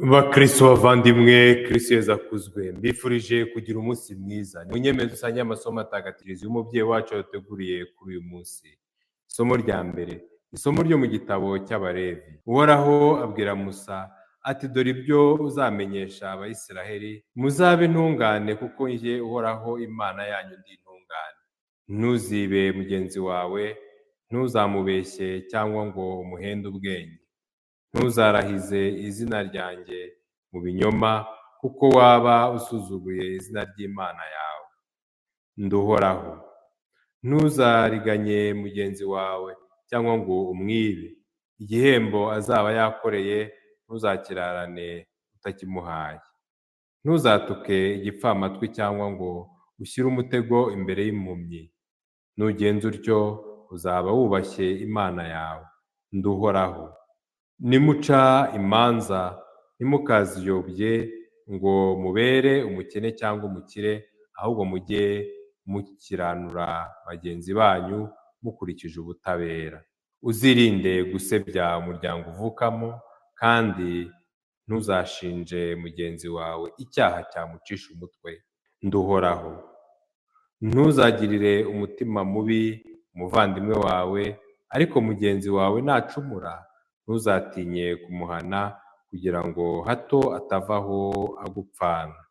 Bakristo bavandimwe, Kristo Yezu akuzwe, mbifurije kugira umunsi mwiza. Munyemeze dusange amasomo atagatifu y'umubyeyi wacu yaduteguriye kuri uyu munsi. Isomo rya mbere, isomo ryo mu gitabo cy'Abalevi. Uhoraho abwira Musa ati: "Dore ibyo uzamenyesha Abayisraheli, muzabe intungane kuko njye Uhoraho Imana yanyu ndi intungane. Ntuzibe mugenzi wawe, ntuzamubeshye cyangwa ngo umuhende ubwenge. Ntuzarahize izina ryanjye mu binyoma, kuko waba usuzuguye izina ry'Imana yawe. Ndi Uhoraho. Ntuzariganye mugenzi wawe cyangwa ngo umwibe. Igihembo azaba yakoreye ntuzakirarane utakimuhaye. Ntuzatuke igipfamatwi cyangwa ngo ushyire umutego imbere y'impumyi. Nugenza utyo uzaba wubashye Imana yawe. Ndi Uhoraho. Nimuca imanza ntimukaziyobye ngo mubere umukene cyangwa umukire, ahubwo mujye mukiranura bagenzi banyu mukurikije ubutabera. Uzirinde gusebya umuryango uvukamo, kandi ntuzashinje mugenzi wawe icyaha cyamucisha umutwe. Ndi Uhoraho. Ntuzagirire umutima mubi umuvandimwe wawe, ariko mugenzi wawe nacumura ntuzatinye kumuhana, kugira ngo hato atavaho agupfana.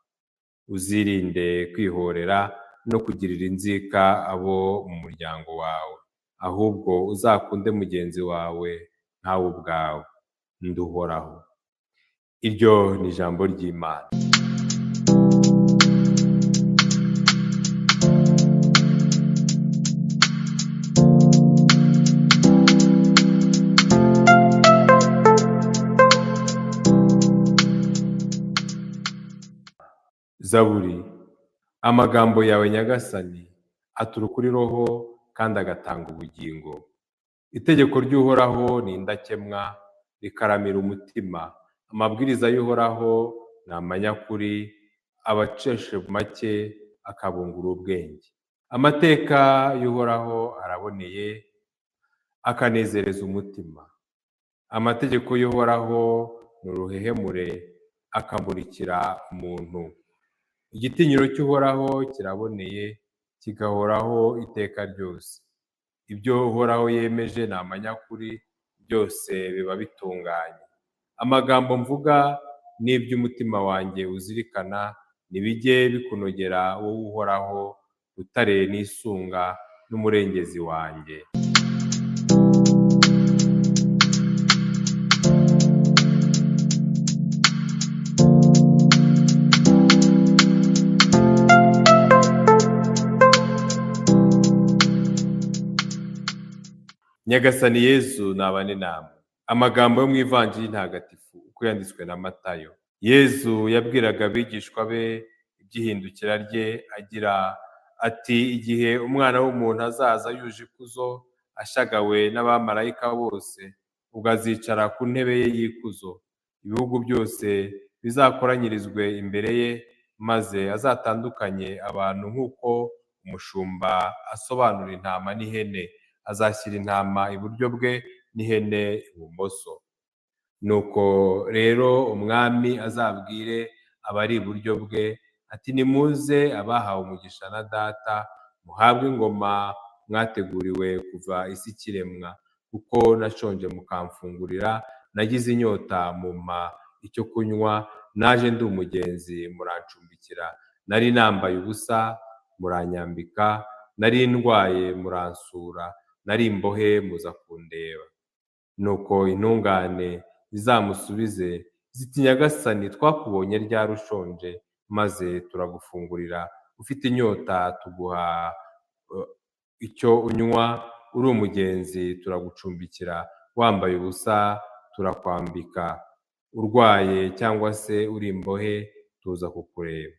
Uzirinde kwihorera no kugirira inzika abo mu muryango wawe, ahubwo uzakunde mugenzi wawe nkawe ubwawe. Ndi Uhoraho." Iryo ni ijambo ry'Imana. Zaburi. Amagambo yawe Nyagasani aturuka kuri roho kandi agatanga ubugingo. Itegeko ry'Uhoraho ni indakemwa, rikaramira umutima. Amabwiriza y'Uhoraho ni amanyakuri, abacisha make akabungura ubwenge. Amateka y'Uhoraho araboneye, akanezereza umutima. Amategeko y'Uhoraho ni uruhehemure, akamurikira umuntu. Igitinyiro cy'Uhoraho kiraboneye, kigahoraho iteka ryose. Ibyo Uhoraho yemeje ni amanyakuri, byose biba bitunganye. Amagambo mvuga n'iby'umutima wanjye uzirikana, nibijye bikunogera wowe Uhoraho, Rutare nisunga n'umurengezi wanjye. Nyagasani Yezu nabane namwe. Amagambo yo mu Ivanjiri ntagatifu uko yanditswe na Matayo. Yezu yabwiraga abigishwa be iby'ihindukira rye agira ati: "Igihe Umwana w'umuntu azaza yuje ikuzo, ashagawe n'abamarayika bose, ubwo azicara ku ntebe ye y'ikuzo. Ibihugu byose bizakoranyirizwe imbere ye, maze azatandukanye abantu nk'uko umushumba asobanura intama n'ihene. Azashyira intama iburyo bwe n'ihene ibumoso. Nuko rero umwami azabwire abari iburyo bwe ati: nimuze abahawe umugisha na Data, muhabwe ingoma mwateguriwe kuva isi ikiremwa, kuko nashonje mukamfungurira, nagize inyota mumpa icyo kunywa, naje ndi umugenzi murancumbikira, nari nambaye ubusa muranyambika, nari ndwaye muransura, nari imbohe muza kundeba. Nuko intungane zizamusubize ziti: Nyagasani, twakubonye ryari ushonje maze turagufungurira, ufite inyota tuguha icyo unywa, uri umugenzi turagucumbikira, wambaye ubusa turakwambika, urwaye cyangwa se uri imbohe tuza kukureba.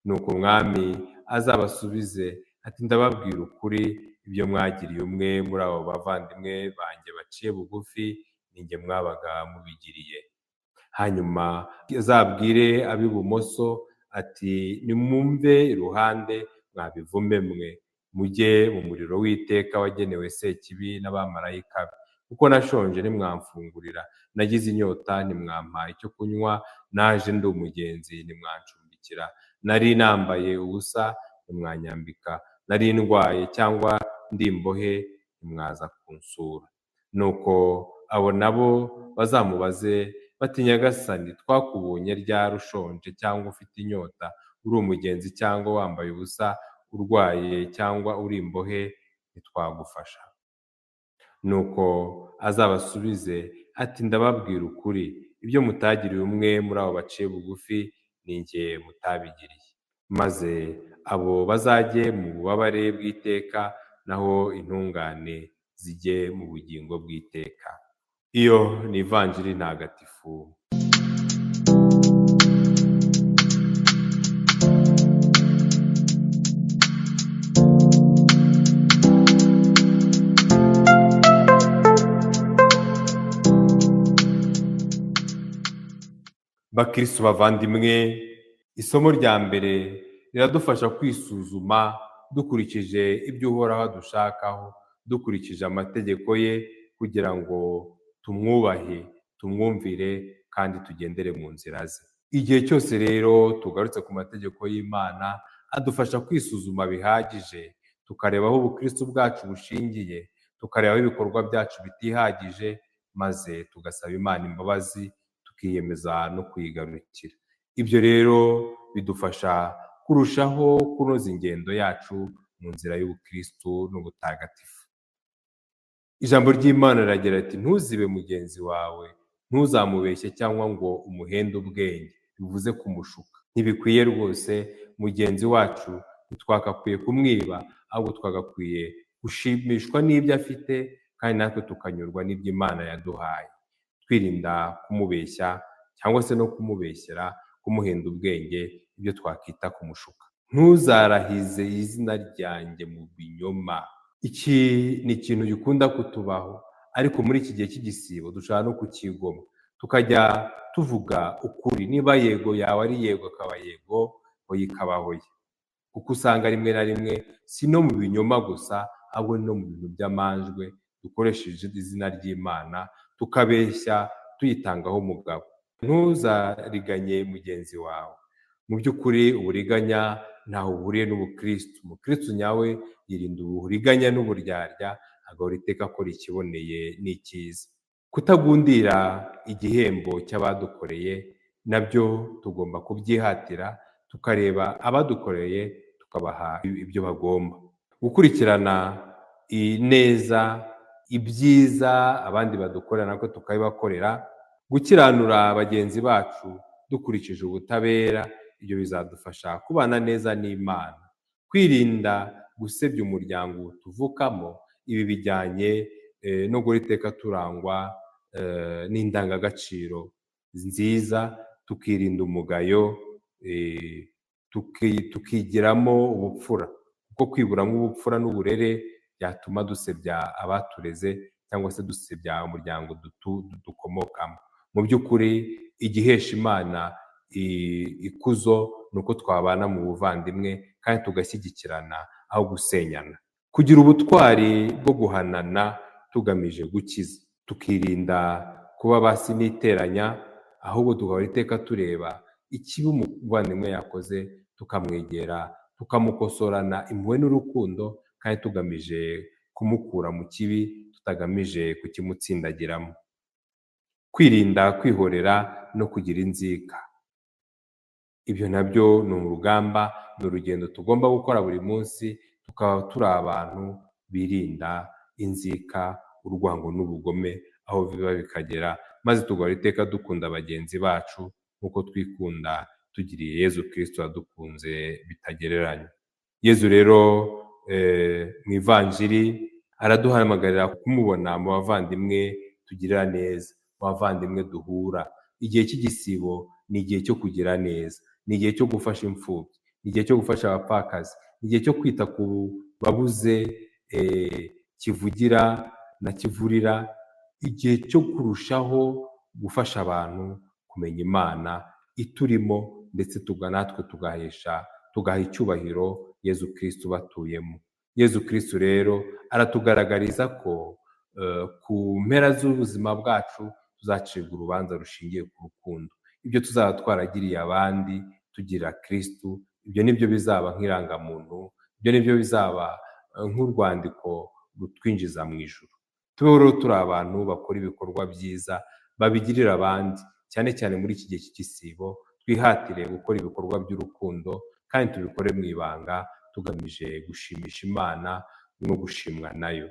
Nuko umwami azabasubize ati: ndababwira ukuri, ibyo mwagiriye umwe muri abo bavandimwe banjye baciye bugufi, ninjye mwabaga mubigiriye. Hanyuma azabwire ab'ibumoso ati: nimwumve iruhande mwabivume mwe, mujye mu muriro w'iteka wagenewe Sekibi n'abamarayika be, Kuko nashonje ntimwamfungurira, nagize inyota ntimwampa icyo kunywa, naje ndi umugenzi ntimwancumbikira, nari nambaye ubusa ntimwanyambika, nari ndwaye cyangwa ndi imbohe ntimwaza kunsura. Nuko abo nabo bazamubaze bati: Nyagasani, twakubonye ryari ushonje cyangwa ufite inyota, uri umugenzi cyangwa wambaye ubusa, urwaye cyangwa uri imbohe, ntitwagufasha? Nuko azabasubize ati: Ndababwira ukuri, ibyo mutagiriye umwe muri abo baciye bugufi, ni jye mutabigiriye. Maze abo bazajye mu bubabare bw'iteka, naho intungane zijye mu bugingo bw'iteka. Iyo ni Ivanjiri ntagatifu. Bakristu bavandimwe, isomo rya mbere riradufasha kwisuzuma dukurikije ibyo Uhoraho adushakaho, dukurikije amategeko ye, kugira ngo tumwubahe, tumwumvire kandi tugendere mu nzira ze. Igihe cyose rero tugarutse ku mategeko y'Imana, adufasha kwisuzuma bihagije, tukareba aho ubukristu bwacu bushingiye, tukareba aho ibikorwa byacu bitihagije, maze tugasaba Imana imbabazi, tukiyemeza no kuyigarukira. Ibyo rero bidufasha kurushaho kunoza ingendo yacu mu nzira y'ubukristu n'ubutagatifu. Ijambo ry'Imana riragira riti: ntuzibe mugenzi wawe, ntuzamubeshye cyangwa ngo umuhende ubwenge, bivuze kumushuka. Ntibikwiye rwose, mugenzi wacu ntitwagakwiye kumwiba, ahubwo twagakwiye gushimishwa n'ibyo afite, kandi natwe tukanyurwa n'ibyo Imana yaduhaye, twirinda kumubeshya cyangwa se no kumubeshyera, kumuhenda ubwenge, ibyo twakita kumushuka. Ntuzarahize izina ryanjye mu binyoma. Iki ni ikintu gikunda kutubaho, ariko muri iki gihe cy'igisibo dushobora no kukigomwa, tukajya tuvuga ukuri. Niba yego yawe ari yego akaba yego, hoya ikaba hoya. Kuko usanga rimwe na rimwe si no mu binyoma gusa, ahubwo no mu bintu by'amanjwe dukoresheje izina ry'Imana, tukabeshya tuyitangaho umugabo. Ntuzariganye mugenzi wawe. Mu by'ukuri uburiganya ntaho buhuriye n'ubukristu. Umukristu nyawe yirinda uburiganya n'uburyarya, agahora iteka akora ikiboneye n'icyiza. Kutagundira igihembo cy'abadukoreye nabyo tugomba kubyihatira, tukareba abadukoreye tukabaha ibyo bagomba. Gukurikirana ineza, ibyiza abandi badukorera natwe tukabibakorera, gukiranura bagenzi bacu dukurikije ubutabera, ibyo bizadufasha kubana neza n'Imana. Kwirinda gusebya umuryango tuvukamo, ibi bijyanye no guhora iteka turangwa n'indangagaciro nziza, tukirinda umugayo, tukigiramo ubupfura, kuko kwiburamo ubupfura n'uburere byatuma dusebya abatureze cyangwa se dusebya umuryango dukomokamo. Mu by'ukuri igihesha Imana ikuzo ni uko twabana mu buvandimwe kandi tugashyigikirana aho gusenyana. Kugira ubutwari bwo guhanana tugamije gukiza, tukirinda kuba basi n'iteranya, ahubwo tugahora iteka tureba ikibi umuvandimwe yakoze, tukamwegera, tukamukosorana impuhwe n'urukundo, kandi tugamije kumukura mu kibi, tutagamije kukimutsindagiramo. Kwirinda kwihorera no kugira inzika, ibyo nabyo ni urugamba, ni urugendo tugomba gukora buri munsi, tukaba turi abantu birinda inzika, urwango n'ubugome aho biba bikagera, maze tugahora iteka dukunda bagenzi bacu nk'uko twikunda tugiriye Yezu Kristu wadukunze bitagereranywa. Yezu rero mu Ivanjiri araduhamagarira kumubona mu bavandimwe tugirira neza, mu bavandimwe duhura. Igihe cy'igisibo ni igihe cyo kugira neza, ni igihe cyo gufasha imfubyi, ni igihe cyo gufasha abapfakazi, ni igihe cyo kwita ku babuze kivugira na kivurira, igihe cyo kurushaho gufasha abantu kumenya Imana iturimo, ndetse natwe tugahesha tugaha icyubahiro Yezu Kristu batuyemo. Yezu Kristu rero aratugaragariza ko Ku mpera z'ubuzima bwacu tuzacibwa urubanza rushingiye ku rukundo. Ibyo tuzaba twaragiriye abandi tugira Kristu, ibyo nibyo bizaba nk'irangamuntu, ibyo nibyo bizaba nk'urwandiko rutwinjiza mu ijuru. Tubeho rero turi abantu bakora ibikorwa byiza, babigirira abandi, cyane cyane muri iki gihe cy'igisibo, twihatire gukora ibikorwa by'urukundo kandi tubikore mu ibanga, tugamije gushimisha Imana no gushimwa nayo.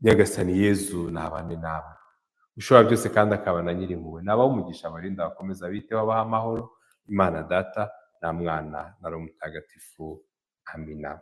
Nyagasani Yezu nabane namwe. Ushobora byose kandi akaba na Nyirimpuhwe, nabahe umugisha, abarinde, abakomeze, abiteho, abahe amahoro, Imana Data na Mwana na Roho Mutagatifu. Amina.